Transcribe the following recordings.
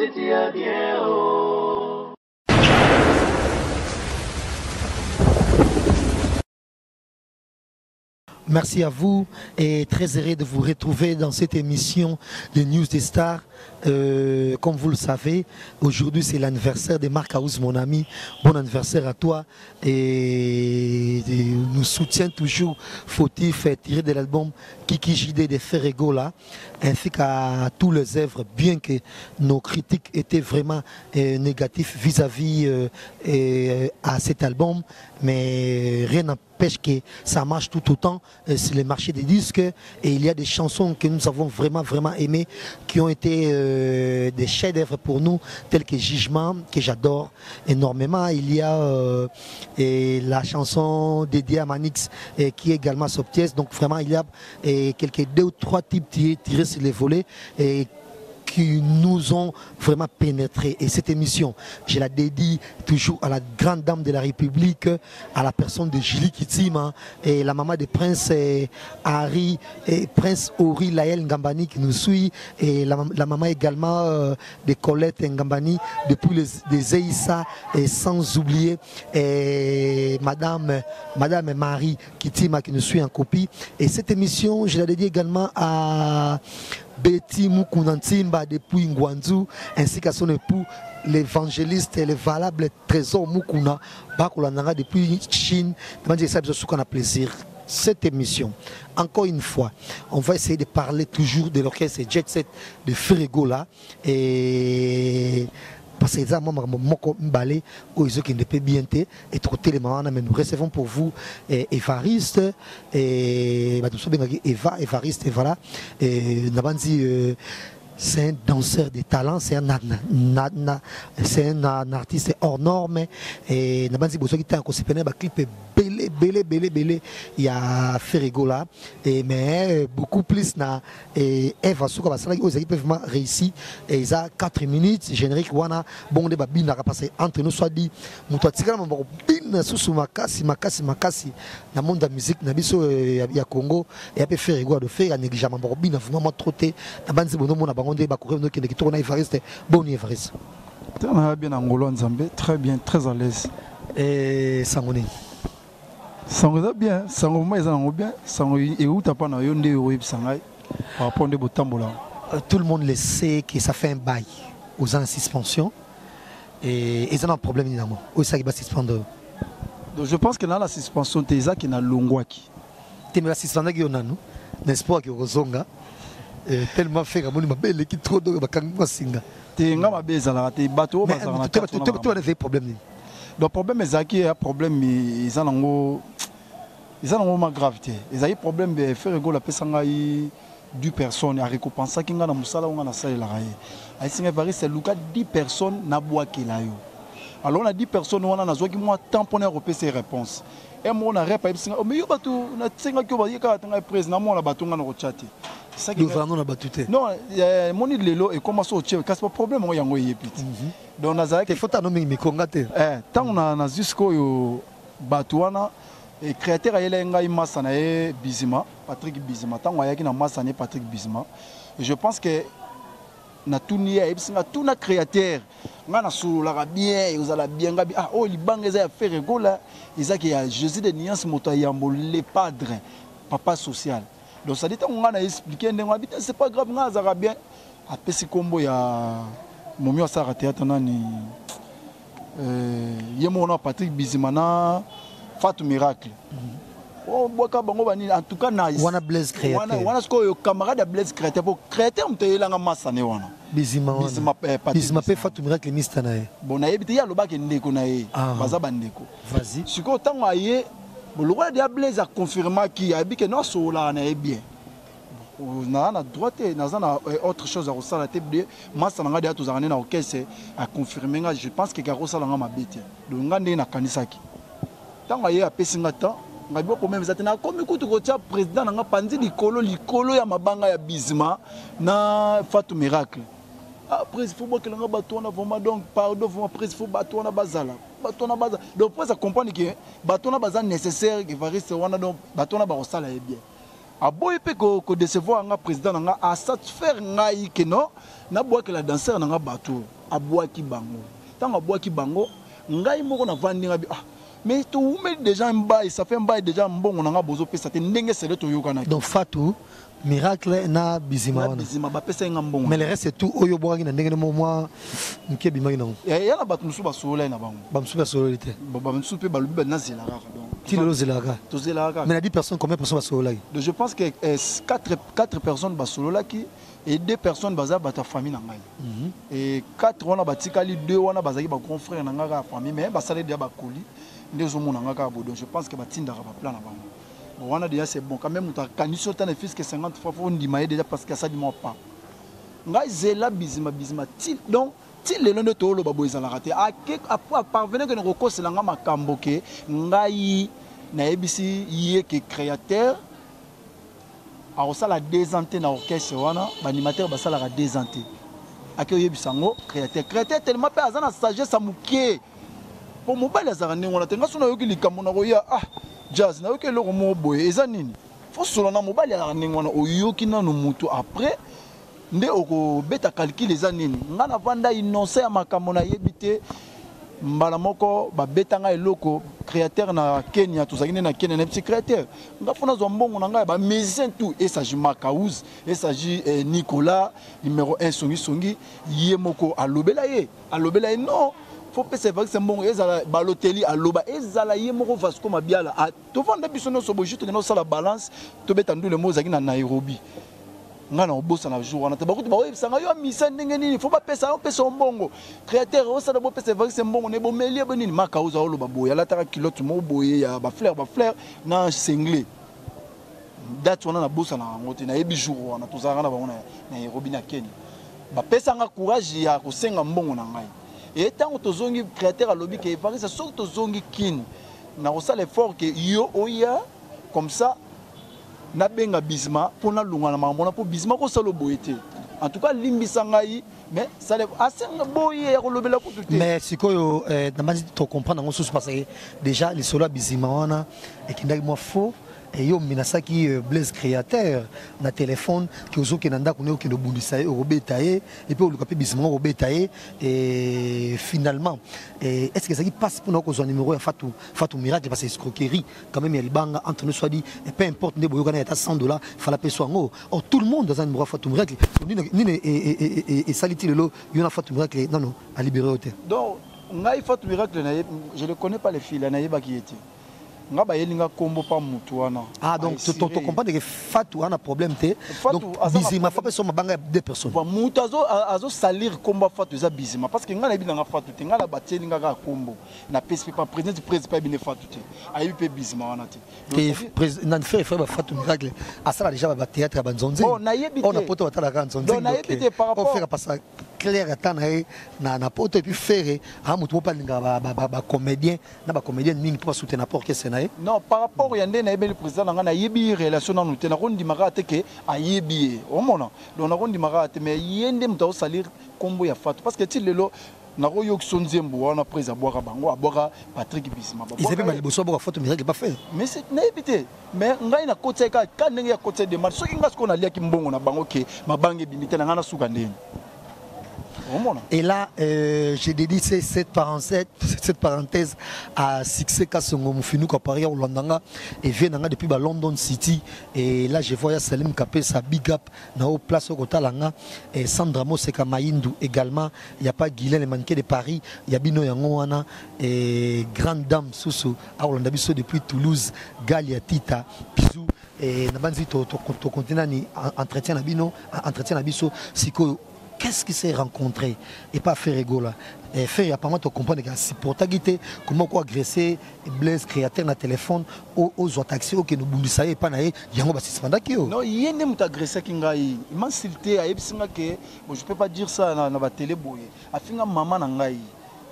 Suite ya bien oh. Merci à vous et très heureux de vous retrouver dans cette émission de News des Stars. Comme vous le savez, aujourd'hui c'est l'anniversaire de Marc House, mon ami. Bon anniversaire à toi et nous soutient toujours fautif tiré de l'album Kiki JD de Ferre Gola, ainsi qu'à tous les œuvres, bien que nos critiques étaient vraiment négatives vis-à-vis et à cet album, mais rien n'empêche que ça marche tout autant sur le marché des disques. Et il y a des chansons que nous avons vraiment, vraiment aimées, qui ont été des chefs-d'œuvre pour nous, tels que Jugement, que j'adore énormément. Il y a et la chanson dédiée à Manix, et qui est également sur pièce. Donc vraiment, il y a et quelques 2 ou 3 types tirés sur les volets et qui nous ont vraiment pénétré. Et cette émission, je la dédie toujours à la grande dame de la République, à la personne de Julie Kitima et la maman de Prince Harry et Prince Ori Laël Ngambani qui nous suit, et la maman également de Colette Ngambani depuis les Eissa, et sans oublier et Madame Marie Kitima qui nous suit en copie. Et cette émission, je la dédie également à Betty Mukunantimba depuis Ngwanzu, ainsi qu'à son époux, l'évangéliste et le valable Trésor Mukuna, Bakolananga depuis Chine. Demandez ça, parce qu'on a plaisir. Cette émission, encore une fois, on va essayer de parler toujours de l'orchestre Jet Set de Ferre Gola et parce que ça, moi, moko mbale, oyo ezokende pe bien te, et trop télé, maman, mais nous recevons pour vous, et Évariste, et, bah, nous sommes bien, Eva, Évariste, et voilà, et, Nabandi c'est un danseur de talent, c'est un artiste hors norme, et Nabandi Bosso qui t'a encore bah, clip belé, belé, belé, belé, il y a Ferre Gola, et, mais beaucoup plus na, et Eva Souka, bah, ça, là, ils peuvent vraiment réussir, et ils ont 4 minutes, générique, wana, bon, débat, bina, parce que entre nous, soit dit, moto atikala maboko, bina, susu, makasi, makasi, makasi, na monde de la musique, na biso ya Congo, et après Ferre Gola de faire, négligemment, maboko, bina, vraiment, trop té, na banzi, bono, mona, bango, nde, bakore, no, kende, kitoko, na Évariste, bon, Évariste. Très bien, Angolo, Nzambe, très bien, très à l'aise. Et Sangoné. Sango eza bien, sango vraiment eza nango bien, sango euta pa na yo nde oyebisa ngai par rapport nde botambola. Tout le monde le sait que ça fait un bail aux en suspension et ils ont un problème évidemment. Où ça qui va suspendre? Donc je pense que dans la suspension te eza ki na longwaki. Te mais la suspendre ki onanu, n'est-ce pas que ozonga? Tellement fait ramoni mabele ki trop donc bakangi mwa singa. Te nga mabe ezalaka te, bato oyo Mais, bazalaka na kati wana tu as problème ni? Donc problème ezalaki ya problème eza nango, eza nango ma grave te. Ezalaki problème ya Ferre Gola apesa ngai 10 personnes, a récompensaki nga na mosala oyo nga nasalelaka ye. Ayesi ngai Évariste, luka 10 personnes nabwakela yo. Alors na 10 personnes wana nazwaki mwa temps mpona ya kopesa ye réponse. E moko na rep ayebisi ngai, oh, mais yo bato nasengaki yo baye kaka te ngai prise, namona bato nga na kotya te. C'est ça qui Yo na bato te. Non, moni lelo ekoma so otie, kasi ba problème oyo yango eyebi te. Donc nazalaki Te faut ano mingi mikonga te. Ntango na jusqu'oyo bato wana, et créateur ayelaki ngai masa na ye Bizima, Patrick Bizima. Ntango ayaki na masa na ye Patrick Bizima, je pense que natuni ye, ayebisi nga tuna créateur, nga nasololaka bien, ozala bien, nga bi, ah, oyo libanga eza ya Ferre Gola, ezaki ya Jésus de Nuance, moto ya yambo, le padre, papa social. Donc ça dit ntango nga na expliquer ndenge wana, c'est pas grave, nga azalaka bien. Apesi kombo ya momi asalaka théâtre nani ye moko na Patrick Bizima na Fatou Miracle. Oh, bwaka bango banini, en tout cas, na Wana Blaise créateur. Wana, wana sikoyo camarade ya Blaise créateur, po créateur moto eyelanga masa ne wana. Bizima wana. Bizima Patrick Bizima pe Bizima. Fatou Miracle mista na ye. Bon, nayebi te, ye alobaki ndeko na ye. Ah. Baza ba ndeko. Vas-y. Sikoyo ntango aye, bon, lokola dia Blaise a confirmaki, ayebi ke non, asololaka na ye bien. Bon, naza na droit te, naza na autre chose ya kosala te, de masa na nga deya tozalaka nde na orchestre, a confirme nga, je pense que kaka kosala nga mabe te. Donc nga ndenge nakanisaki. Ntango aye apesi nga temps, nga biloko meme eza te, nakomi kutu kotia président na nga panzi likolo, likolo ya mabanga ya Bizima na Fatou Miracle. Ah, président, faut bokela nga bato wana vraiment, donc pardon vraiment, président, faut bato wana bazala. Bato wana bazala. Donc, pour ça comprendre que bato wana baza nécessaire, Évariste wana, donc bato wana bakosala ye bien. Aboyi mpe kodecevoir nga président na nga, asatisfaire ngai ke non, nabwakela danseur na nga bato. Abwaki bango. Ntango abwaki bango, ngai moko navandi nga bi ah, mais towumeli déjà mbai, ça fait mbai déjà, mbongo na nga bozopesa te ndenge sele toyokanaki. Donc Fatou Miracle na Bizima wana. Bizima bapesa nga mbongo. Mais le reste tout oyo bwaki na ndenge mo mwa nke bimaki nango. Ya na bato mosusu basololaki na bango. Bamosusu basololi te. Bamosusu mpe balobi banazela kaka. Donc ti lelo ozelaka. Tozelaka kaka. Mais na 10 personnes, combien de personnes basololaki? Donc je pense que 4 personnes basololaki et 2 personnes baza bato ya famille na ngai. Et 4 wana batikali, 2 wana bazalaki ba grand frère na ngai kaka famille, mais basali déjà bakoli nde ozomona ngai kaka boye. Donc je pense que batindaka baplan na bango. Bon, wana déjà c'est bon quand même, moto akanisi ota na fiske 50 fois, faut ndima ye déjà parce que asali mwa pas. Ngai zela Bizima, Bizima ti donc ti lelo nde tooloba boye ezalaka te. Ake aparvenir ke na kokosela nga makambo ke ngai nayebisi ye ke créateur akosala 2 ans te na orchestre wana, baanimateur basalaka 2 ans te. Ake oyebisa yango créateur, créateur tellement mpe aza na sagesse ya moke, po mobali azalaka ndenge wana te. Nga so nayoki likambo na koya, ah jazz, nayoki eloko moko boye, eza nini? Fo solo na mobali azalaka ndenge wana, oyoki nanu mutu, après nde okobeta calcul eza nini. Nga navanda innocent ya makambo nayebi te. Mbala moko babetanga eloko créateur na Kenya, tozalaki nde na Kenya, nayebisi créateur nga fo nazwa mbongo na ngai. Bamusicien tout esagi Makaouz, esagi Nicolas numéro 1 songisongi, ye moko alobela ye, alobela ye non, fo pesa Evariste mbongo. Ezala Baloteli aloba, ezala ye moko Vasco Mabiala, tovanda biso nyonso boye, tokende kosala balance, tobeta ndule mo ezalaki na Nairobi. Ngai na kobosana jour wana te. Bakuti baoyebisanga yo amisa ndenge nini fo bapesa yo, pesa yo mbongo, créateur osala, bopesa Evariste mbongo na ebomeli ye nini. Maka oza oloba boye, alataka culotte moko boye ya bafleur, bafleur na singlet. Date wana nabosanaka yango te, nayebi jour wana tozalaka na bango na Nairobi na Kenya, bapesanga courage ya kosenga mbongo na ngai. E ntango tozongi, créateur alobi ke Evariste, soki tozongi Kini, nakosala effort ke yo oya, comme ça nabenga Bizima mpo nalonga na makambo wana, mpo Bizima kosala boye te. En tout cas limbisa ngai, mais sale asenga boye ya kolobela kutu te. Mais sikoyo nabandi tocomprendre yango susu, parce que déjà lisolo ya Bizima wana ekendaki mwa faux. Yo omenasaki Blaise créateur na téléphone ke ozokende na ndako ne, okende obundisa ye, okobeta ye, et puis oluka mpe Bizima ngo okobeta ye. Et finalement, est ce que ezalaki mpasi mpona okozwa numéro ya Fatou, Fatou Miracle? Parce que escroquerie quand même ya libanga entre nous soit dit, et peu importe nde boyokana ata 100 $, fala mpe so yango. Or tout le monde aza numéro ya Fatou Miracle. Nini esali ti lelo yo na Fatou Miracle nano alibéré yo te? Donc ngai Fatou Miracle na ye, je le connais pas, les filles nayebaki ye te. Nga bayeli nga kombo pa mutu wana. Ah, donc to comprendre que Fatou ana problème te. Donc Bizima fa pe so mabanga ya deux personnes. Ba mutu azo azo salir kombo Fatou eza Bizima, parce que nga nayebi nanga Fatou te. Nga na batieli nga kaka kombo na pesi pa président, président pa bine Fatou te, ayebi pe Bizima wana te. Te, président frère, frère Fatou Miracle asala déjà ba théâtre ya banzonzi. Bon, nayebi te. On a poto batala ka nzonzi. Donc nayebi te par rapport faire pasa clair ata na ye na poto. Et puis Ferre a mutu mo pa linga ba comédien na bacomédien mingi mpo basoutenir po orchestre na ye. Non, par rapport ya nde nayebeli président na ngai, nayebi relation nanu te, nakondima kaka te ke ayebi ye, omona. Donc nakondima kaka te, mais ye nde moto azosalir nkombo ya Fatou, parce que ti lelo nakoyoki so nzembo wana, prise abwaka bango, abwaka Patrick Bisima. Eza mpe baliboso aboka Fatou Miracle bafe. Mais nayebi te, mais ngai nakotia kaka ka ndenge ya kotia demande. Soki ngai sikoyo naliaki mbongo na bango ke mabanga ebimi te na ngai, nasuka ndeni? Et là, j'ai dédié cette parenthèse à Succès Kassongo Moufinou Paris Olandanga et vient depuis ba London City. Et là, je vois Salim Kapesa, big up, na haut place au Kotalanga, et Sandra Moseka Maïndou également. Il n'y a pas Guylaine le mannequin de Paris, il y a Bino Yangoana et grande dame Soussou à Olanda biso depuis Toulouse, Galia Tita, bisous. Et nabanzi to to to continue ni entretien na bino, entretien na biso sikoyo. Qu'est-ce qui s'est rencontré et pas Ferre Gola et Ferre? Apparemment tu comprends que supporter te, comment quoi agresser Blaise créateur na téléphone, ozwa taxi okende obundisa ye epa na ye, yango basuspendaki yo. Non, ye nde moto agressaki ngai, m'insulte, ayebisi nga ke, bon, je peux pas dire ça na batele boye, afinga mama na ngai.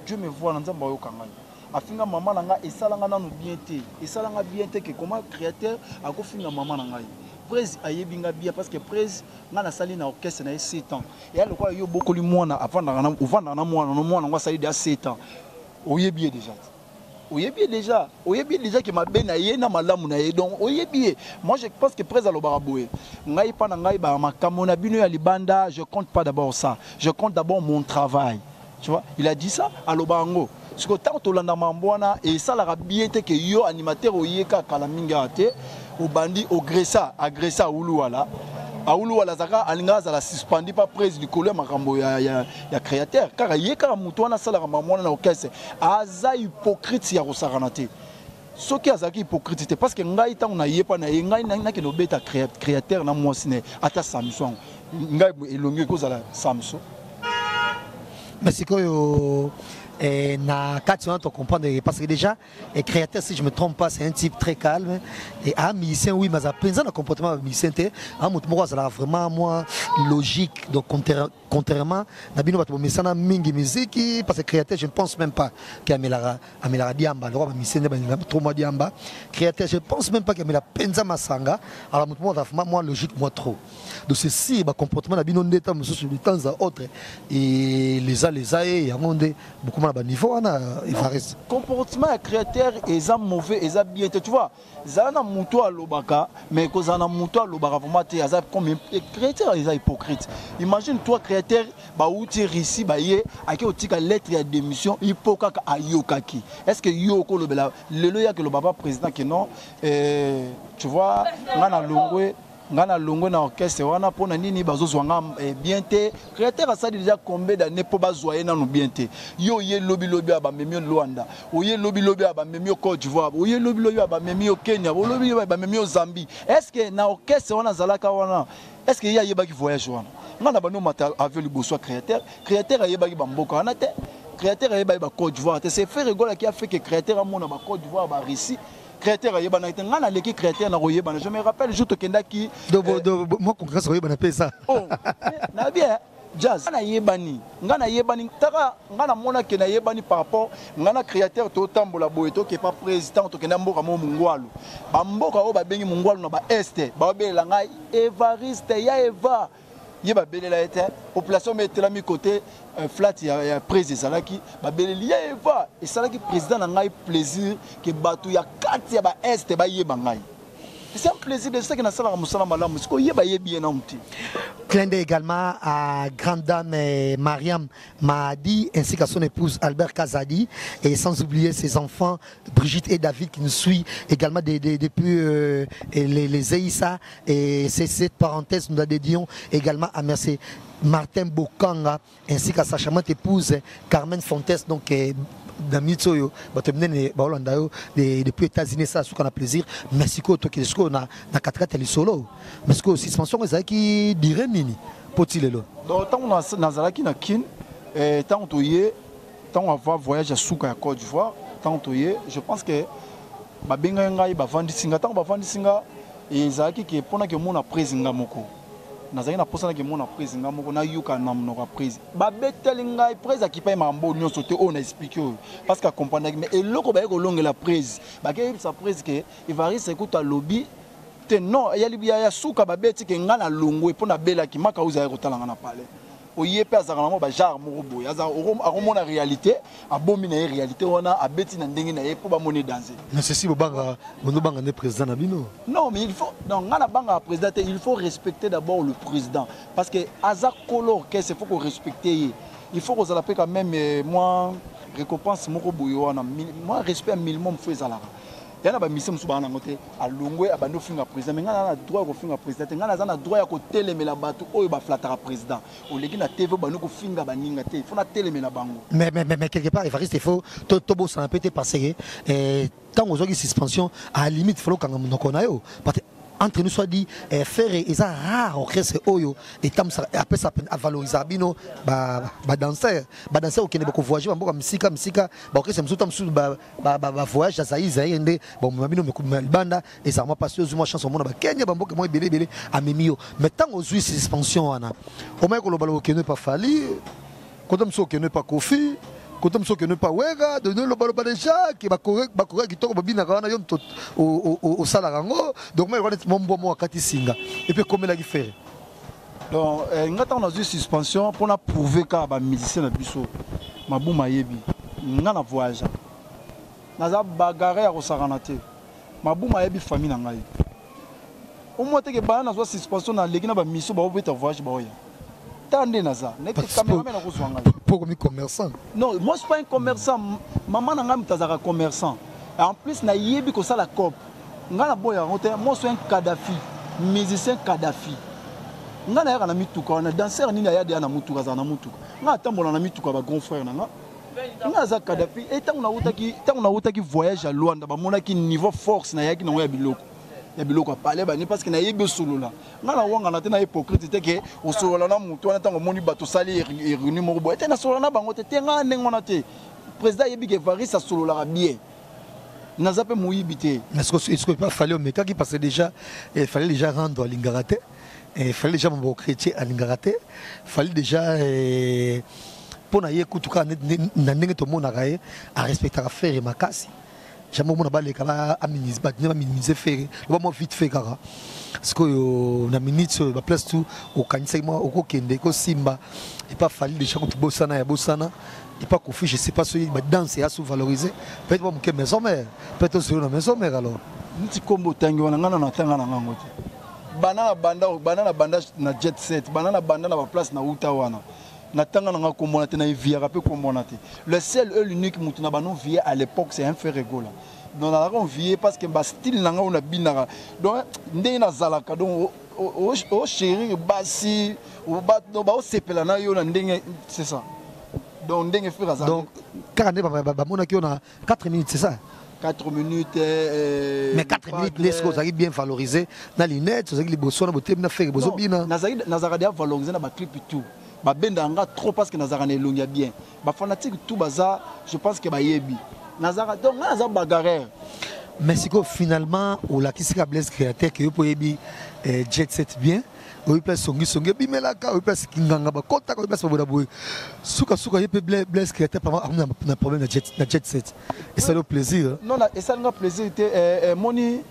Dieu me voit, na Nzambe ayoka ngai, afinga mama na ngai. Esalanga nanu bien te, esalanga bien te ke comment créateur akofinga mama na ngai. Prese ayebi nga bien, parce que prese nga nasali na orchestre na ye 7 ans. Eya lokola yo bokoli mwana, avandaka na, ovandaka na mwana no, mwana yango asali deja 7 ans, oyebi ye déjà. Oyebi ye déjà, oyebi ye déjà ke mabe na ye na malamu na ye, donc oyebi ye. Moi je pense que prez alobaka boye, ngai pa na ngai ba makambo na bino ya libanda, je compte pas d'abord ça, je compte d'abord mon travail. Tu vois, il a dit ça, aloba yango. Sikoyo ntango tolanda mambo wana esalaka bien te ke yo animateur oye kaka kala mingi awa te, obandi ogressa agressa awuluwala awuluwala azalaka alingaka azala suspendu pa prese likolo ya makambo ya créateur. Kaka ye kaka moto wana asalaka mambo wana na orchestre, aza hypocrite ya kosakana te. Soki azalaki hypocrite te, parce que ngai ntango nayepa na ye, ngai nakende obeta créateur na mwasi na ye ata Samson yango, ngai elongi ekozala Samson. Mais sikoyo na kati wana tocomprendre, parce que déjà créateur, si je me trompe pas, c'est un type très calme et un musicien, oui, mais aza mpenza na comportement ya musicien te. A moto moko azalaka vraiment mwa logique, donc contrairement na bino bato bomesana mingi miziki, parce que créateur, je ne pense même pas ke amelaka diamba lokwa bamusicien nde balingaka trop mwa diamba. Créateur, je pense même pas ke amela mpenza masanga. Alors moto moko azala vraiment mwa logique, mwa trop. Donc ceci bacomportement na bino nde ta mosusu de temps à autre et leza ye yango nde bokoma na baniveau wana, Evariste. Comportement ya créateur eza mauvais, eza bien te. Tu vois, zala na moto alobaka, mais kozala na moto alobaka vraiment te, aza comme créateur, eza hypocrite. Imagine toi, créateur bauti Russie, baye ake otika lettre ya démission ipo kaka ayokaki. Est ce que yo okolobela lelo yaki loba pa président ke non, tu vois, nga na longwe, nga na longwe na orchestre wana mpona nini? Bazozwa nga bien te. Créateur asali déjà combien d'années mpo bazwa ye nanu bien te? Yo oye lobilobi ya bamemi yo Luanda, oye lobilobi ya bamemi yo Côte d'Ivoire, oye lobilobi ya bamemi yo Kenya, olobi ya bamemi yo Zambie. Est ce que na orchestre wana azalaka wana, est ce que ye ayebaki voyage wana? Nga na bandi omata avion liboso ya créateur, créateur ayebaki bamboka wana te, créateur ayebaki ba Côte d'Ivoire te. C'est Ferre Gola qui a fait que créateur amona ba Côte d'Ivoire, ba Russie. Créateur ayebanaki te, ngai naleki créateur na koyebana. Je me rappelle jour tokendaki Mwa concurrence koyebana mpe eza. Oh, na bien jazz nga nayebani, nga nayebani taka, nga namonake nayebani par rapport nga na créateur. Totambola boye, tokepa président, tokenda mboka mo Mongwalu, bamboka oyo babengi Mongwalu na baeste, baobelela ngai Evariste ya Eva. Ye babelela ye te, population me etelami côté flat ya prise ezalaki, babeleli ya Eva. Esalaki président na ngai plaisir ke bato ya kati ya baeste bayeba ngai. C'est un plaisir de ce que nasalaka mosala malamu. Sikoyo yeba yebi ye nanu te. Clin d'œil également à grande dame Mariam Mahadi ainsi qu'à son épouse Albert Kazadi et sans oublier ses enfants Brigitte et David qui nous suivent également depuis les Eissa. Et c'est cette parenthèse, nous la dédions également à merci Martin Bokanga ainsi qu'à sa charmante épouse Carmen Fontes. Donc na minute oyo bato minene baolanda yo depuis États-Unis, esala suka na plaisir. Mais sikoyo tokende sikoyo na katikati ya lisolo. Mais sikoyo suspension ezalaki dire nini po ti lelo? Donc ntango nazalaki na Kine, ntango toye, ntango avant voyage ya suka ya Côte d'Ivoire, ntango toye, je pense que babengaki ngai, bavandisi nga. Ntango bavandisi nga, ezalaki ke mpona ke mona prise nga moko nazalaki na mposa nake mona prise nga moko, nayoka na monoko ya prise. Babeteli ngai prise akipai makambo nyonso te oyo na expliqué oyo, parce que acomprendaki. Mais eloko baye kolongela prise, bakeyebisa prise ke Evariste ekuta alobi te non ya suka babeti ke ngai nalongwe mpo nabelaki. Maka oyo ezalaki kotala ngai na palais, oye mpe azalaka nango bagenre moko boye, akomona réalité, abomi na ye réalité wana, abeti na ndenge na ye mpo bamoni danger. Mais ceci, bobanga, bondobanga nde président na bino. Non, mais il faut, non, ngai nabangaka président te. Il faut respecter d'abord le président, parce que aza kolo orchestre, il faut korespecte ye. Il faut kozala mpe quand même mwa récompense moko boye wana, mwa respect ya minimum fo ezalaka ya na bamise mosusu baa nango te. Alongwe, abandi ofinga président, mais ngai naza na droit ya kofinga président te. Ngai naza na droit ya kotelemela bato oyo baflataka président. Oleki na TV, obandi kofinga baninga te, il faut natelemela bango. Mais quelque part, Evariste, il faut tobosana mpe te, parce que ntango ozwaki suspension, à la limite falo okanga monoko na yo, parce que entre nous soit dit, Ferre eza rare orchestre oyo etambusaka, apesa, avalorisaka bino badanseur. Badanseur okende bakovoyage bamboka misika misika, baorchestre mosusu ta mosusu bavoyage ya Zaïre, Zaïre nde bomema bino libanda, ezala mwa mpasi. Ozwi mwa chance omona bakenya, bamboka mwa ebele ebele amemi yo. Mais ntango ozwi suspension wana, omaki koloba okende pa Fally, kota mosusu okende pa Kofi, kota mosusu okende pa Wera, lobaloba déjà ke bakorea kitoko babinaka wana, yo moto osalaka yango. Donc mai neti mwa mbwa moko akati singa et puis ekomelaki Ferre. Donc nga ntango nazwi suspension mpona prouver kaka bamusicien na biso mabuma ayebi nga na voyage. Naza bagarre ya kosakana te. Mabuma ayebi famille na ngai. Omwa te ke bana nazwa suspension na leki na ba mission ba obeta voyage ba oya. Ta nde naza. Nete cameraman akozwa ngai. Poko mi commerçant. Non, moi je suis pas un commerçant. Maman na ngai moto azalaka commerçant. Et en plus nayebi kosala coop. Ngai na boya yango te. Moi je suis un Kadhafi, musicien Kadhafi. Ngai nayaka na mituka wana, danseur nini aya deya na mutuka, azala na mutuka. Ngai atambola na mituka ba grand frère na ngai. Nga aza Kadhafi e ntango nawutaki ntango nawutaki voyage ya Luanda bamonaki niveau force nayaki nango ya biloko ya biloko ya palais bani parce que nayebi osolola nga nawangana te na hypocrite te ke osolola na motu wana ntango omoni bato osali réunion moko boye te nasolola na bango te te nga ndenge wana te président ayebi ke Evariste asololaka bien naza mpe moyibi te. Est-ce que pas fallait omekaki parce que déjà il fallait déjà rendre alingaka te, il fallait déjà mon chrétien alingaka te, fallait déjà eh, mpo na ye kutu kaka na ndenge tomonaka ye arespectaka Ferre makasi, jamais omona baleka baminimize Ferre, loba mwa vite fait kaka sikoyo na minute oyo baplace tout okanisaki mwa okokende ekosimba epa Fally déjà kutu bosana ya bosana epa Koffi, je sais pas soki badanse ya sous valoriser peut-être mwa moke maison mère, peut-être ozelo na maison mère alors. Nti kombo otangi wana ngai nano natanga na ngango te. Banda na banda, banda na banda na jet set, banda na banda na baplace na uta wana natanga na nga kombo wana te, na eviaka mpe kombo wana te. Le seul et l'unique motu na bano vie à l'époque, c'est un Ferre Gola. Donc nazalaka envie parce que bastyle na nga oyo nabinaka, donc ndenge nazalaka, donc ochérir basi baosepela na yo na ndenge, c'est ça. Donc ndenge Ferre azalaka. Donc kaka nde bamonaki yo na 4 minutes, c'est ça? 4 minutes. Mais 4 minutes nde soki ozalaki bien valorisé na lunette, ozalaki liboso na botemi na Ferre bozobina. Nazalaka deja valorisé na baclip tout. Babendaka nga trop parce que nazalaka na elongi ya bien, bafanatique tout baza, je pense que bayebi nazalaka, donc nga naza bagarreur. Mais sikoyo finalement olakisi ka Blaise Créateur ke yo mpo oyebi jet set bien, oyebi place songisongi ebimelaka, oyebi place kinganga bakotaka, oyebi place baboda boye, sukasuka ye mpe Blaise Créateur akomi na problème na jet set. Esali yo plaisir? Non, esali nga plaisir te. Moni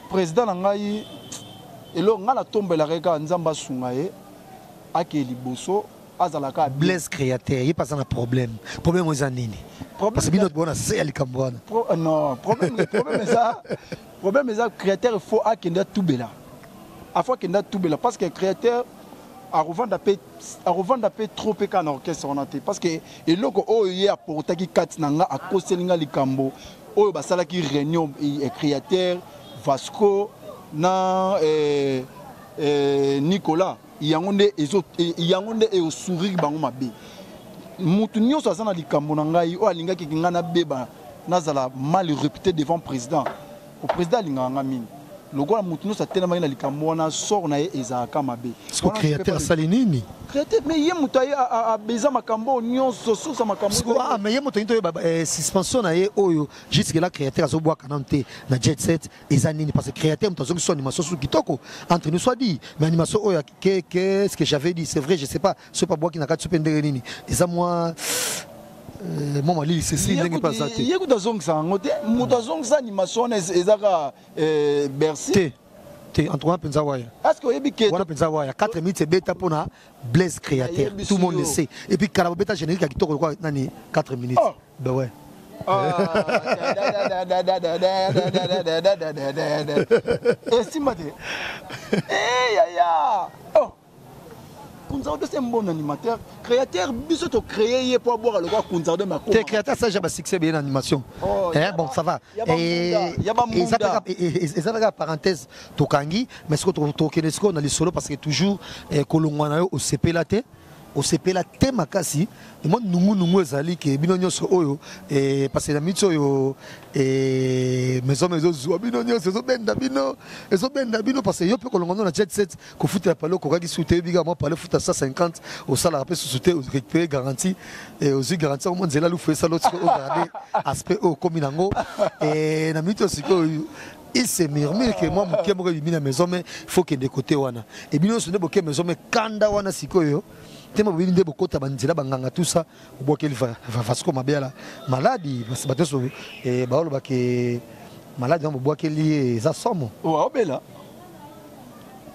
président na ngai, eloko ngai natombelaka ye kaka, Nzambe asunga ye, ake liboso, azalaka. Blaise Créateur ye mpe aza na problème. Problème oyo eza nini? Parce que bino bona se ya likambo wana. Non, problème eza, problème eza Créateur faut akende atubela, afo akende atubela parce que Créateur akovanda mpe trop mpe kaka na orchestre wana te, parce que eloko oyo ye aportaki kati na nga, akoseli nga likambo oyo basalaki réunion, Créateur, Vasco na Nicolas, yango nde eosourire bango mabe. Motu nyonso aza na likambo na ngai oyo alingaki ngai nabeba, nazala mal réputé devant président. O président alingaka nga mingi. Lokola motu nyonso atelemaki na likambo wana, sort na ye ezalaka mabe. Créateur asali nini? Créateur, mais ye moto aye abeza makambo oyo nyonso, source ya makambo. Ah, mais ye moto ayini toyeba suspension na ye oyo jusque là Créateur azobwaka nanu te na jet set eza nini? Parce que Créateur moto azongi so animation su kitoko, entre nous soit dit, mais animation oyo, qu'est ce que j'avais dit, c'est vrai, je sais pas soki babwaki na kati so mpe ndenge nini, eza mwa malili sesi ndenge mpe aza te. Ye kutu azongisa yango te. Moto azongisa animation wana ezaka Bercy. Te te, en tout cas mpenza waya. Est ce que oyebi ke wana mpenza waya 4 minutes ebeta mpona Blaise Créateur, tout le monde le sait. Et puis kala bobeta générique ya kitoko lokola nani 4 minutes. Oh. Ben ouais. Ah, esimba te yaya. Oh, Kunzardo c'est un bon animateur. Créateur, biso to créer ye po abwaka lokola Kunzardo. Te, Créateur ça ba succès bien animation. Oh, eh, bon, ça va. Eza kaka parenthèse tokangi, mais sikoyo tokende sikoyo na lisolo, parce que toujours kolongwa na yo osepela te, osepela te makasi mwa nungunungu ezali ke bino nyonso oyo, parce que na miti oyo maison ezozwa bino nyonso, ezobenda bino, ezobenda bino, parce que yo mpe kolongwa no na jet set, kofutela pale okokaki su te. Oyebika mwa pale futa 150, osalaka mpe susu te, récupérer garantie, ozwi garantie yango mwa nzela lufu esala otiko ogarde aspect oyo okomi nango na minute oyo. Sikoyo il se murmure que mwa moke moko ebimi na maison, mais faut kende kote wana ebino nyonso nde boke maison, mais kanda wana sikoyo te boyebi nde bokota banzela banganga, tout ça, obwakeli Vasco mabe ala maladi, bato nyonso baolobake maladi wana bobwakeli ye eza somo. Obela.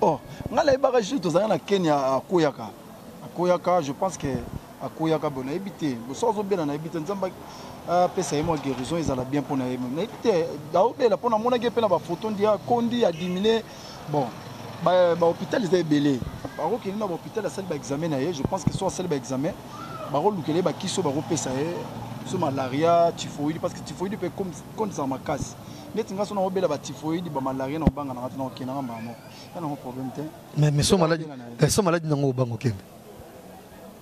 Oh, ngai nayebaka jour tozalaki na Kenya, akoyaka, akoyaka, je pense que Akweyaka boye, nayebi te boso azobela, nayebi te. Nzambe apesa ye mwa guérison, ezala bien mpo na ye. Nayebi te aobela mpo namonaki ye mpe na bafoto ndi akondi, adimine. Bon, bahôpital eza ebele, bakokende na bahôpital, asali baexamen na ye. Je pense que so asali baexamen, bakolukela ye bakisi oyo bakopesa ye, so malaria, typhoïde, parce que typhoïde mpe ekondisaka makasi. Neti nga so naobela batyphoïde, bamalaria, na obanga nanga te, na okendanga mbala moko, ya nango problème te. Mais so maladi, so maladi nango obanga okende?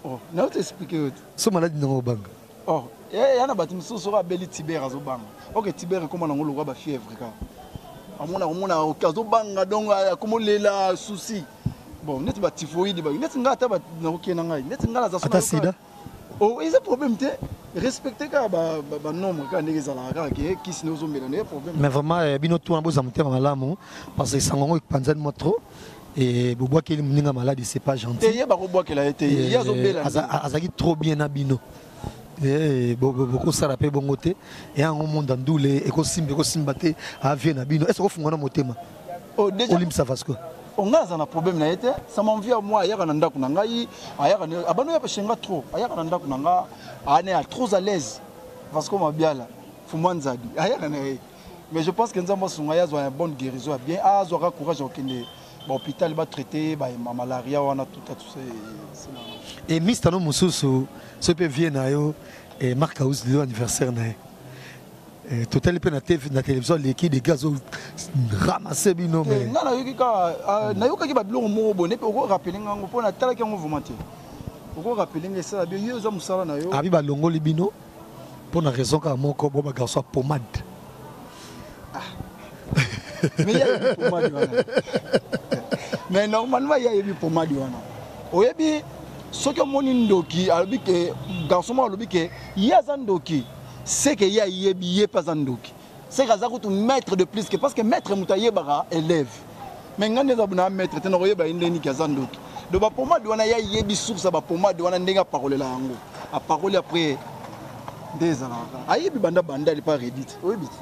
Oh, nauti expliquer yo te. So maladi nango obanga? Oh, ya na bato mosusu soki abeli tiber azobanga. Ok, tiber ekóma nango lokwa bafièvre kaka, amona komona azobanga, donc akomolela souci. Bon, neti batyphoïde, neti ngai ata nakokende ngai, neti ngai naza ata sida. Oh, eza problème te, respecte kaka banombre kaka ndenge ezalaka kaka ke kisi nde ozomela nde problème. Mais vraiment bino tuna boza motema malamu, parce que sango yango epanzani mwa trop et bobwakeli moninga maladi, c'est pas gentil. Te, ye bakobwakela ye te, ye azobela. Azalaki trop bien na bino, bokosala mpe bongo te. Yango monde ndule ekosimba, ekosimba te. Avie na bino est ce kofunga na motema olimbisa Vasco? Nga aza na problème na ye te. Ça m'envie à moi, ayaka na ndako na ngai, ayaka abano ya peshenga trop, ayaka na ndako na nga, ane ya trop à l'aise. Vasco Mabiala Fumwa Nzadi ayaka na ye. Mais je pense que Nzambe asunga ye, azwa ya bonne guérison ya bien, azwaka courage ya kokende bahôpital, batraite bamalaria wana, tout tout. Et mistano mosusu so mpe vie na yo, Mark House, lelo anniversaire na ye, totali mpe na télévision, aleki de gaz ramasse bino. Nga nayoki kaka, nayokaki babiloko moko boye mpe okorappeler ngango mpo natalaki yango vraiment te. Okorappeler nga, esala bio, yo eza mosala na yo. Abi balongoli bino mpo na raison kaka moko bo bagarçon ya pomade. Mais ye ayebi pomade wana, mais normalement ye ayebi pomade wana. Oyebi, soki omoni ndoki alobi ke garçon moko alobi ke ye aza ndoki, c'est que ye ayebi ye mpe aza ndoki, c'est que aza kutu maître de plus que, parce que maître moto ayebaka élève. Mais ngai nde eza na maître te, nakoyeba ye ndenge aza ndoki. Donc bapomade wana, ye ayebi source ya bapomade wana, ndenge apakolela yango, apakoli après nde ezalaka. Ayebi banda banda lipa redit, oyebi te.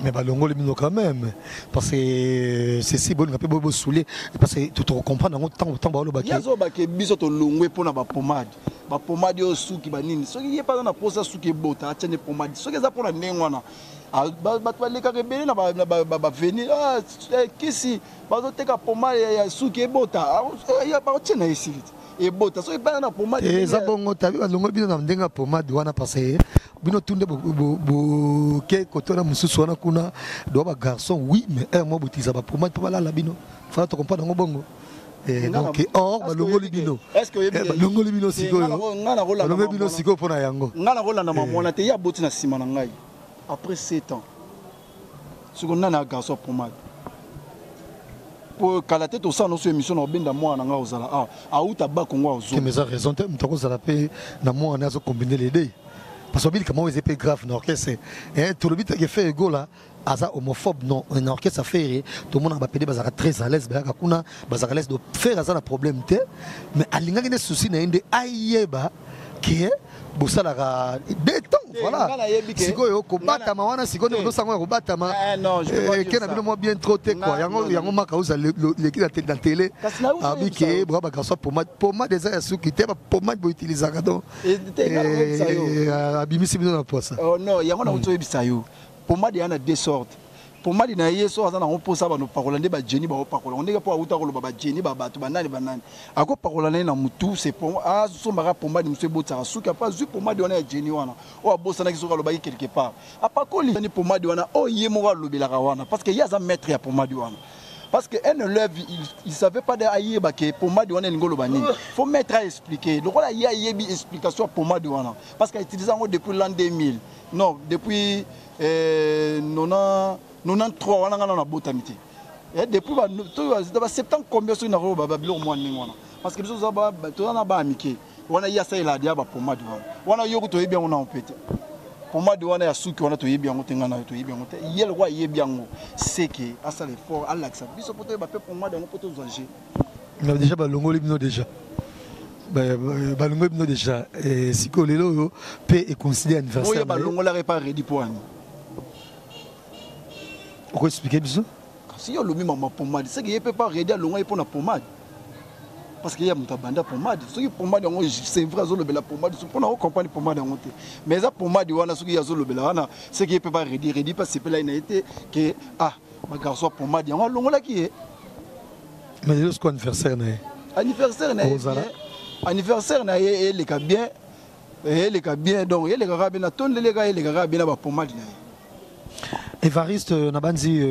Mais balongoli bino quand même, parce que ceci bolinga mpe bosule, parce que tokocomprendre yango ntango balobaki. Ye azobake biso tolongwe mpona bapomade, bapomade oyo suki banini. Soki ye mpe aza na posa suki ebota, atia nde pomade. Soki eza mpona ndenge wana, bato balekaka ebele na baveni kisi, bazoteka pomade ya suki ebota, bakotia na esili te, ebota soki bana na pomade. Eza bongo tabi balongoli bino na ndenge ya pomade wana, parce que bino tunde boke kotona mosusu wana kuna doa bagarçon. Oui, mais un mois boutiliza bapomade mpo balala bino, fala tocomprendre yango bongo. Donc or balongoli bino, balongoli bino sikoyo, balongoli bino sikoyo mpo na yango. Ngai nakolanda mamwana te. Ye aboti na nsima na ngai après 7 ans. Sikoyo nani ya garçon pomade? Po kala te tosala noso émission na obenda mwana na ngai ozala awa, auta Bakongo. Azonga eza raison te. Moto akozala mpe na mwana azocombine les deux, parce que bilika moko eza mpe grave na orchestre. Tolobi teke Ferre Gola aza homophobe? Non, na orchestre Ferre tomonaka bapede bazalaka très à l'aise, bayaka kuna bazalaka à l'aise. Donc Ferre aza na problème te, mais alingaki nde souci na ye nde ayeba ke bosalaka deux temps. Voilà, sikoyo kobatama wana, sikoyo nde bozosango ya kobatama ke na bino mwa bien trop te quoi. Yango maka oza leki na télé, abi ke boa bagarçon pomade, pomade eza ya suki te, bapomade boutilisaka. Donc abimisi bino na poisa. Non, yango nauti oyebisa yo, pomade ya na deux sortes. Pomade na ye so aza nango mposa bano pakola nde bajeni baopakola ngo ndenge mpo auta koloba bajeni babato banani banani akopakola na ye na mutu. C'est asombaka pomade mosusu ebotisaka suki, apa azwi pomade wana ya jeni wana oyo abosanaki soki alobaki quelque part, apakoli ni pomade wana oyo ye moko alobelaka wana, parce que ye aza maître ya pomade wana. Parce que un élève, il savait pas de ayeba ke pomade wana elingi oloba nini, faut maître a expliquer. Lokola ye ayebi explication ya pomade wana, parce que autilize yango depuis l'an 2000, non, depuis 93 wana, nga nano abotami te. Depuis ba 70 combien, soki nakoloba babiloko mwa ndenge wana, parce que biso toza na bana mike wana. Ye asalela dia bapomade wana wana, yoki toyebi yango nano mpe te. Pomade wana ya suki wana toyebi yango te, ngai na yo toyebi yango te. Ye lokola ayebi yango, seke asala effort alakisa biso mpo toyeba mpe pomade yango mpo tozwa g. Mais déjà balongoli bino, déjà balongoli bino déjà. Sikoyo lelo oyo mpe econsidère anniversaire. Oyo balongolaka epa Redi mpo wani? Okoexpliquer biso. Kasi yo olobi mama pomade, seke ye mpe pa Redi alonga ye mpo na pomade. Parce que ya moto abanda pomade, soki pomade yango, c'est vrai, azolobela pomade mpona ocomprendre pomade yango te, mais eza pomade wana. Soki ye azolobela wana, seki ye mpe baredi redi mpe asepela ye na ye te ke ah, bagarçon ya pomade yango alongolaki ye. Mais lelo siko anniversaire na ye. Anniversaire na ye Ozala. Bien, anniversaire na ye eleka bien, eleka bien. Donc elekaka bien, natondeleka, elekaka bien na bapomade na ye. Evariste, nabandi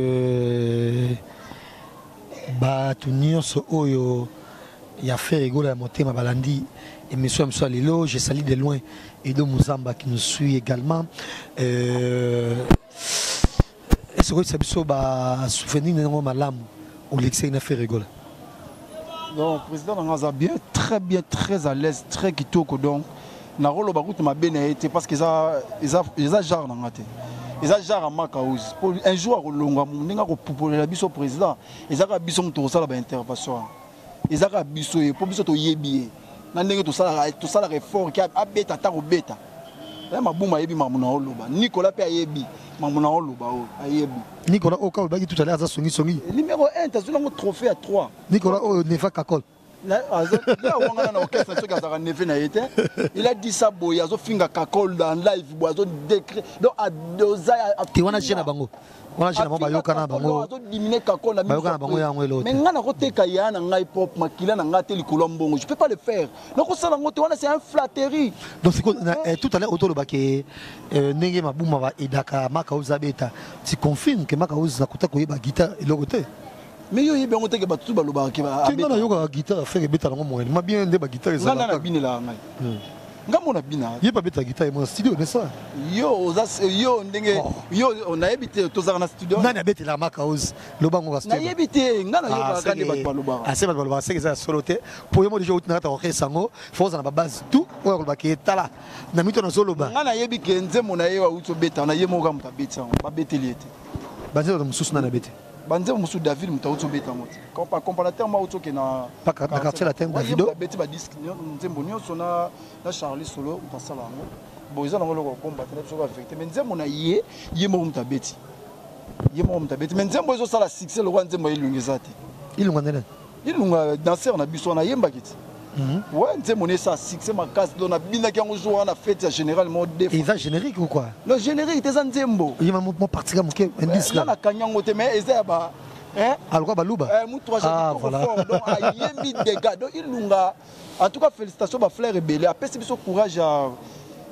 bato nyonso oyo ya Ferre Gola ya motema balandi émission ya biso ya lelo. Je salue de loin Edo Muzamba qui nous suit également. Est-ce que biso basouvenir nango malamu olekisaki na Ferre Gola? Donc président na nga aza bien, très bien, très à l'aise, très kitoko. Donc nakoloba kutu mabe na ye te, parce que eza genre na nga te, eza genre ya Makaus. Po un jour akolongwa, ndenge akopupolela biso président, eza kaka biso moto tokosala baintervention wana, eza kaka biso ye, mpo biso toyebi ye na ndenge tosalaka effort ke abeta ata kobeta ya mabuma. Ayebi makambo na oloba. Nicolas mpe ayebi makambo na oloba oyo, ayebi. Nicolas oyo kaka olobaki tout à l'heure, aza songisongi. Numéro 1, tazwi nango trophée ya 3. Nicolas oyo neva Kakol. Awangana na orchestre, soki azalaka neve na ye te. Il a dit ça boye, azofinga Kakol dans live boye, azodécrit, donc adoza. Te, wana je na bango, wana je na bango, bayokana na bango. Azodimine Kakol na Bayokana na bango yango elo. Mais ngai nakoteka ya na ngai propre makila na ngai te likolo ya mbongo. Je peux pas le faire, nakosala yango te. Wana c'est un flatterie. Donc sikoyo tout à l'heure otolobaki ndenge mabuma baedaka Maka oyo abeta. Tu confirme ke Maka oyo nakuta koyeba guitare eloko te? Mais yo oyebi yango teke, bato tu balobaka ke Te, nga nayokaka guitare, affaire ebeta nango moyen ma bien nde baguitare. Nga nda nabinelaka ngai, nga mo nabina. Ye mpe abeta guitare mo na studio, n'est-ce pas? Yo oza yo ndenge yo nayebi te, tozalaka na studio. Nani abetelaka Makaoz lobango? Nayebi te, nga nayokaka nde bato balobaka. Ase bato balobaka, seke eza ya solo te, po yo mo deja outi na kati ya orchestre yango, fo ozala na babase tout oyo akolobaka etala na mito nazoloba. Nga nayebi ke nzembo na ye auti obeta na ye moko, moto abeti yango, babeteli ye te. Banzembo mosusu nani abeti? Banzembo mosusu, David moto auti obeta yango te, accompagnateur mo auti oke na Na Quartier Latin, Davido. Abeti badisque, nzembo nyonso na Charlie Solo moto asala yango. Bon, eza nango eloko komba te na biso, ba vérité. Mais nzembo na ye, ye moko moto abeti, ye moko moto abeti. Mais nzembo ezosala succès lokola nzembo ya Ilunga eza te. Ilunga ndene? Ilunga danser na biso wana, ayembaki ti. Ouais, nzembo na esala succès makasi. Donc nabinaki yango jour wana, fête ya général mo. Eza générique ou quoi? Non, générique te, eza nzembo. Ye mo parti ka moke indice. Nga nakangi yango te, mais eza ya ba Alokwa baluba. Mutu. Ah, voilà. Donc ayembi dégâts. Donc Ilunga, en tout cas félicitations, bafleur ebele apesi biso courage ya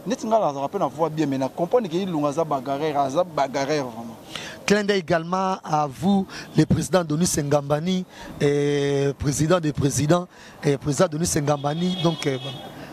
neti nga nazalaka mpe na voix bien, mais na comprendre ke Ilunga aza bagarreur, aza bagarreur vraiment. Clin d'œil également à vous, le président Denis Ngambani, et président des présidents, et président Denis Ngambani. Donc,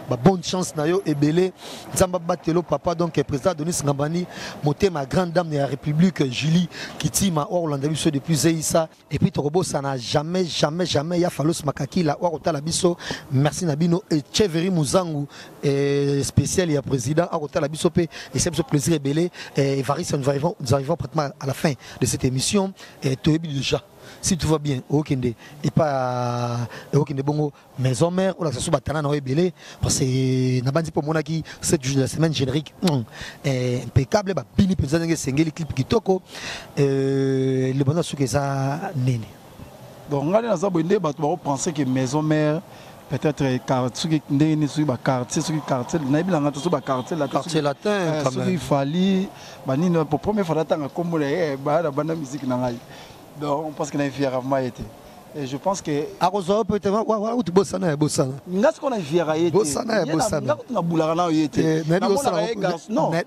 bah, bonne chance na yo ebele, Nzamba batelo papa. Donc président Denis Ngambani, motema grande dame de la République Julie Kitima Orlando biso depuis Zeissa. Et puis tokobosana jamais, jamais, jamais ya Falos Makakila oyo akotala biso. Merci na bino. Et Cheveri Muzangu et spécial ya président akotala biso mpe et biso plaisir ebele. Et Evariste, nous arrivons pratiquement à la fin de cette émission. Et toyebi déjà, si tout va bien, okende et pas okende bongo maison mère, olakisa so batala na oyo ebele, parce que nabandi mpo omonaki 7 jours de la semaine, générique impeccable, babini mpenza ndenge esengeli, clip kitoko. Libanda soki eza nini? Donc ngai nde naza boye nde bato bakopense ke maison mère peut-être soki ndenge nini, soki baquartier, soki quartier, nayebi nanga te, soki baquartier. Quartier Latin. Soki Fally banini, pour première fois natanga nkombo na ye baya na banda musique na ngai. Donc parce que na eviaka vraiment ye te et je pense que Akozwa peut-être uti bosana ya bosana. Nga sikoyo na viaka ye te. Bosana ya bosana. Nga kutu nabulaka na ye te.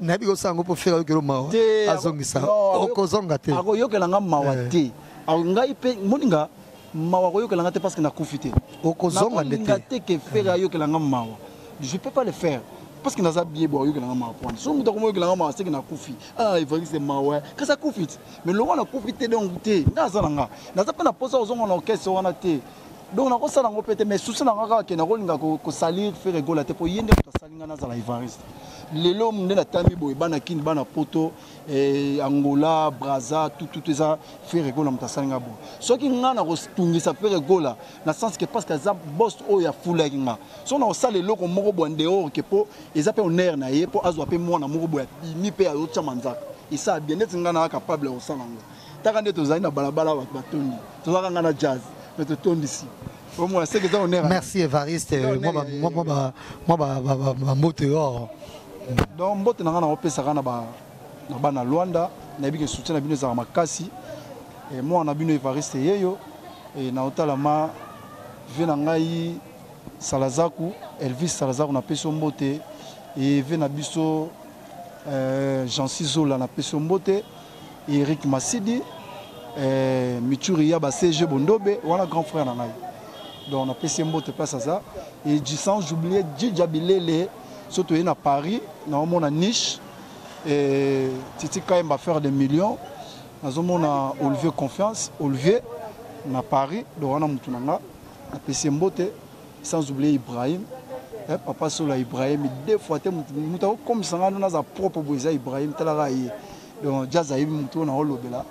Nayebi kosala yango mpo Ferre ayokelo mawa, azongisa, okozonga te. Akoyokela nga mawa te. Ngai mpe moninga mawa akoyokela nga te, parce que nakufi te. Okozonga nde te. Te ke Ferre ayokela nga mawa, je peux pas le faire, parce que naza bien. Bo ayokela nga mawa pwana so moto akomoyokela nga mawa, seke nakufi. Ah, Evariste, mawa, kasi akufi te. Mais longo nakufi te, donc te, nga aza na nga, naza mpe na mposa kozonga na orchestre wana te. Donc nakosala yango mpe te. Mais souci na nga kaka ke nakolinga kosalir Ferre Gola te, mpo ye nde moto asali nga nazala Evariste lelo. Nde natami boye, bana Kini, bana Poto, Angola, Braza, tututu, eza Ferre Gola moto asali nga boye. Soki nga nakotungisa Ferre Gola na sens ke parce que aza boss oyo afulaki nga, so nakosala eloko moko boye en dehors ke mpo eza mpe honneur na ye, mpo azwa mpe mwana moko boye abimi mpe azotya manzaka, esala bien. Neti nga naa capable ya kosala yango. Taka nde tozali na balabala, bato batondi, tozalaka nga na jazz, mais totondisi. Omona seke eza honneur. Merci Evariste, moi moi ba mbote or. Donc mbote na nga na opesaka na ba na bana Luanda, nayebi ke soutien na bino ezalaka makasi. Mwana na bino Evariste yeyo e na otala ma vie na ngai Salazaku, Elvis Salazaku napesi yo mbote e vie na biso Jancy Zola napesi yo mbote, Eric Masidi, Michuri ya ba CG Bondobe wana grand frère na ngai. Donc napesi ye mbote place aza et sans oublier Djidja Bilele surtout ye na Paris na omona niche et Titi Kayemba faire des millions nazomona Olivier Confiance Olivier na Paris donc wana mutu na nga napesi ye mbote sans oublier Ibrahim papa Sola Ibrahim deux fois te mutu akokomisa nga naza propre boye eza Ibrahim talaka ye donc jazz ayebi mutu oyo naolobela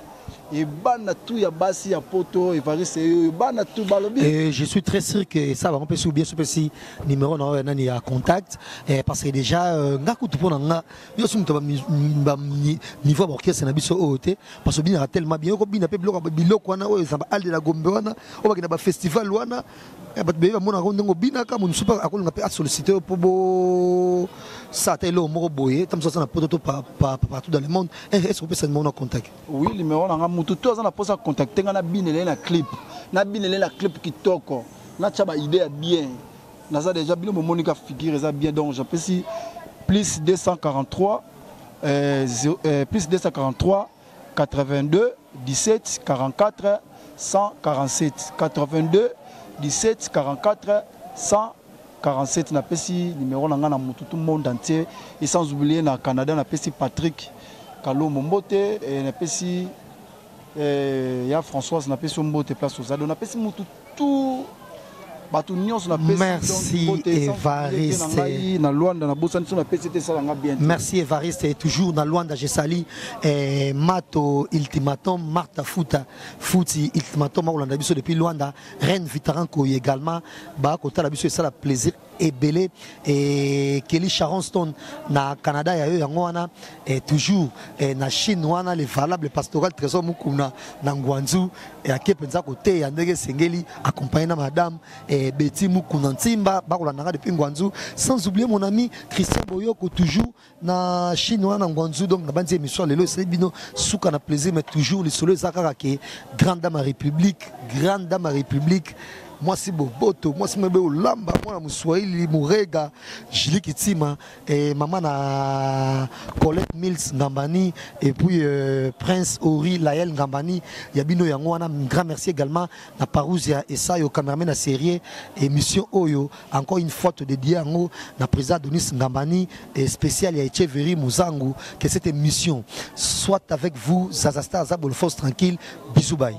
et bana tout ya basi ya poto Evariste oyo bana tout balobi. Et je suis très sûr que ça va on peut bien sûr si numéro na nani ya contact parce que déjà nga kutu pona nga yo so mutu ba niveau ba orchestre na biso oyo te parce que bina tellement bien ko bina pe biloko biloko wana oyo za ba alde la gombe wana oyo bakenda ba festival wana bato beye bamonaka ndenge obinaka moto mosusu mpe akolinga mpe asollicite yo mpo bosala eloko moko boye ta mosusu aza na poto to partout dans le monde. Est ce opesa numéro na contact? Oui, numéro na nga, motu to aza na mposa contacte nga, nabinele na clip, nabinele na clip kitoko, natya ba idée ya bien. Naza déjà bino bomoni ka figure eza bien. Donc japesi plus 243 plus 243 82 17 44 147, 82 17 44 147. Napesi numéro na nga na mutu tout monde entier et sans oublier na Canada napesi Patrick Kalombo mbote et napesi ya Françoise, napesi mbote place aux ado, napesi mutu tout bato nyonso napesi. Merci Evariste. Na Luanda nabosani so napesi te esalanga bien. Merci Evariste. Et toujours na Luanda, je salue Mato Ultimatum, Martha Futa Futi Ultimatum akolanda biso depuis Luanda, Reine Vitaranko également bakotala biso, esala plaisir ebele. Et Kelly Sharon Stone na Canada ya yo yango wana. Et toujours na Chine wana, le valable pastoral Trésor Mukuna na Ngwanzu et ake mpenza koteya ndenge esengeli, accompagné na madame Betty Mukuna Ntimba, bakolandanga depuis Ngwanzu. Sans oublier mon ami Christian Boyoko, toujours na Chine wana na Ngwanzu. Donc na bandi émission lelo esali bino suka na plaisir, mais toujours lisolo eza kaka ke grande dame ya République, grande dame ya République, mwasi boboto, mwasi mebe olamba, mwana moswahili murega Julie Kitima et maman na Colette Mills Ngambani et puis Prince Ori Lael Ngambani ya bino yango wana. Grand merci également na Parousia Esayo, cameraman na série émission oyo. Encore une fois te dédié yango na président Denis Ngambani et spécial ya Echeverry Muzangu. Que cette émission soit avec vous. Zaza Star Zabol, force tranquille, bisous, bye.